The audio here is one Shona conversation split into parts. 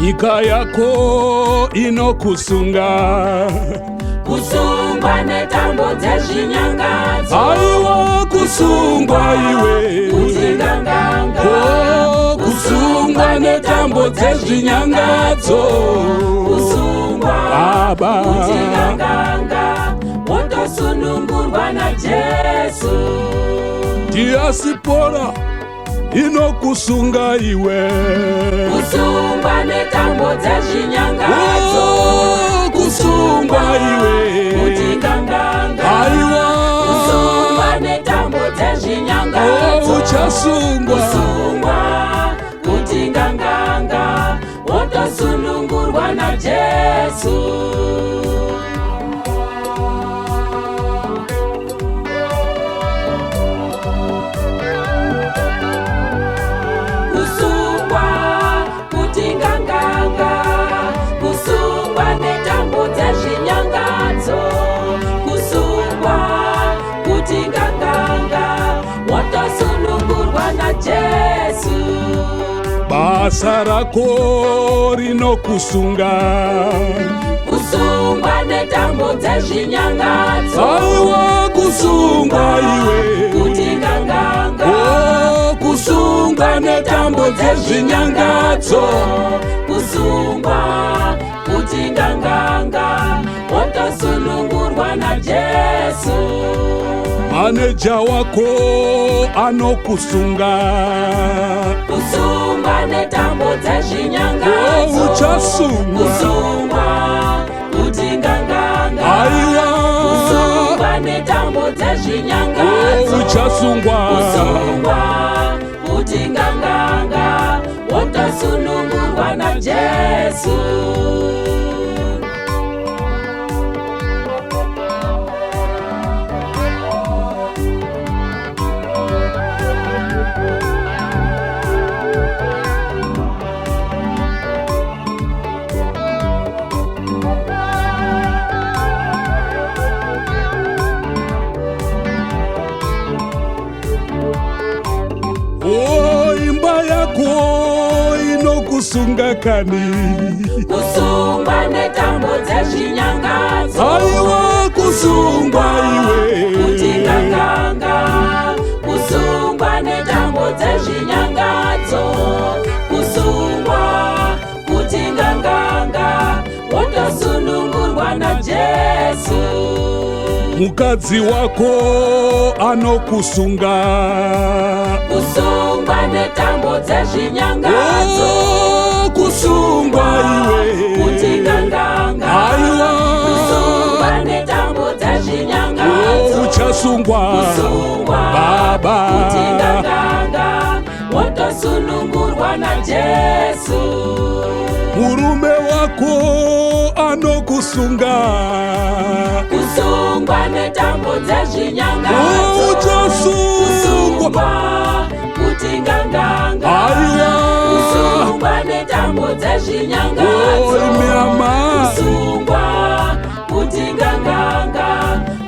Nyika yako inokusunga. Kusungwa netambo dzezvinyangadzo. Aiwa, kusungwa iwe. Kuti nganganga. Oh, kusungwa netambo dzezvinyangadzo. Kusungwa Baba. kuti nganganga, wotosunungurwa naJesu. Diaspora inokusunga iwe. Kusungwa netambo dzezvinyangadzo. Oh, kusungwa iwe. Kuti nganganga. Aiwa. Kusungwa netambo dzezvinyangadzo. Oh, uchasungwa. Kusungwa kuti nganganga, wotosunungurwa naJesu. Kusungwa kuti nganganga, kusungwa netambo dzezvinyangadzo. Kusungwa kuti nganganga, wotosunungurwa naJesu. Basa rako rinokusunga. Kusungwa netambo dzezvinyangadzo. Aiwa, kusungwa iwe. Kuti nganganga. Oh, kusungwa netambo dzezvinyangadzo. Kusungwa kuti nganganga, wotosunungurwa naJesu. Maneja wako anokusunga. Kusungwa netambo dzezvinyangadzo. Oh, uchasungwa. Kusungwa kuti nganganga. Aiwa. Kusungwa netambo dzezvinyangadzo. Oh, uchasungwa. Kusungwa kuti nganganga, wotosunungurwa naJesu. Oh, imba yako inokusunga kani. Kusungwa netambo dzezvinyangadzo. Aiwa, kusungwa iwe. Kuti nganganga, kusungwa netambo dzezvinyangadzo. Kusungwa kuti nganganga, wotosunungurwa naJesu. Mukadzi wako anokusunga. Kusungwa netambo dzezvinyangadzo. Oh, kusungwa iwe. Kuti nganganga. Aiwa. Kusungwa netambo dzezvinyangadzo. Oh, uchasungwa. Kusungwa Baba. kuti nganganga, wotosunungurwa naJesu. Murume wako anokusunga. Kusungwa netambo dzezvinyangadzo. Oh, uchasungwa. Kusungwa kuti nganganga. Aiwa. Kusungwa netambo dzezvinyangadzo. Oh, imi amai. Kusungwa kuti nganganga,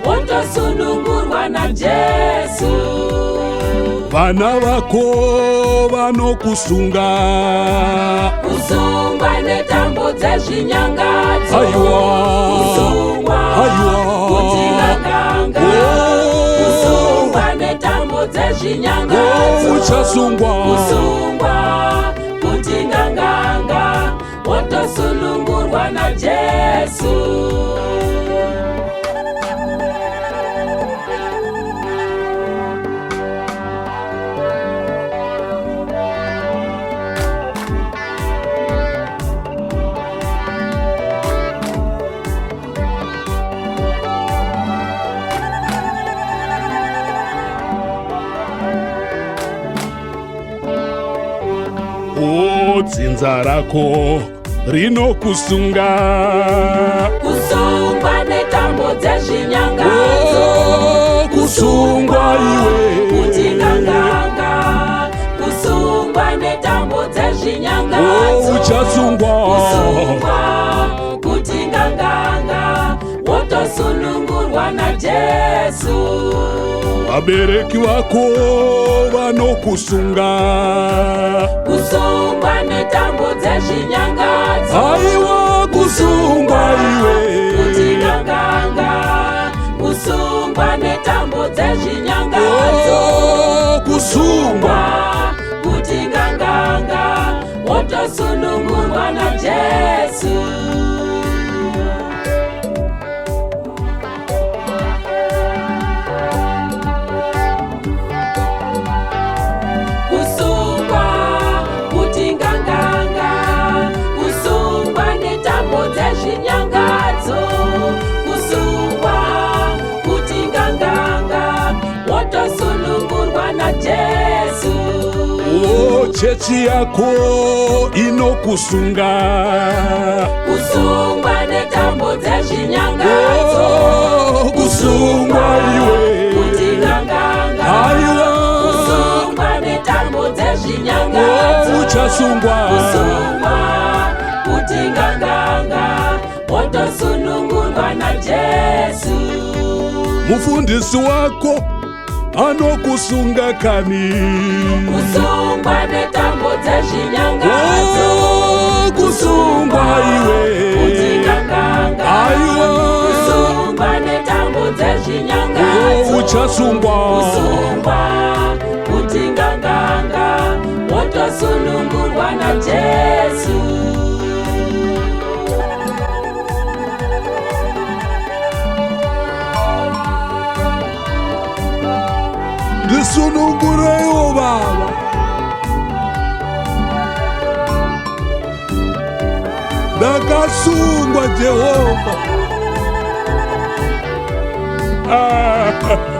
wotosunungurwa naJesu. Vana vako vanokusunga. Kusungwa netambo dzezvinyangadzo. Aiwa. Kusungwa Aiwa. kuti nganganga. Oh. Kusungwa netambo dzezvinyangadzo. Oh, uchasungwa. Kusungwa kuti nganganga, wotosunungurwa naJesu. Oh, dzinza rako rinokusunga. Kusungwa netambo dzezvinyangadzo. Oh, kusungwa iwe. Kuti nganganga, kusungwa netambo dzezvinyangadzo. Oh, uchasungwa. Kusungwa kuti nganganga, wotosunungurwa. Wotosunungurwa naJesu. Vabereki vako vanokusunga. Kusungwa netambo dzezvinyangadzo. Aiwa, kusungwa iwe. Kuti nganganga, kusungwa netambo dzezvinyangadzo. Oh, kusungwa. Kuti nganganga, wotosunungurwa naJesu. Kusungwa kuti nganganga, kusungwa netambo dzezvinyangadzo. Kusungwa kuti nganganga, wotosunungurwa naJesu. O, chechi yako inokusunga. Kusungwa netambo dzezvinyangadzo. Oh, kusungwa iwe. Kuti nganganga. Aiwa. Kusungwa netambo dzezvinyangadzo. Oh, uchasungwa. Kusungwa kuti nganganga, wotosunungurwa naJesu. Mufundisi wako anokusunga kani. Kusungwa netambo dzezvinyangadzo. Oh, kusungwa iwe. Kuti nganganga. Aiwa. Kusungwa netambo dzezvinyangadzo. Oh, uchasungwa. Kusungwa kuti nganganga, wotosunungurwa naJesu. Ndisunungureiwo baba, ndakasungwa, Jehovha. Ah.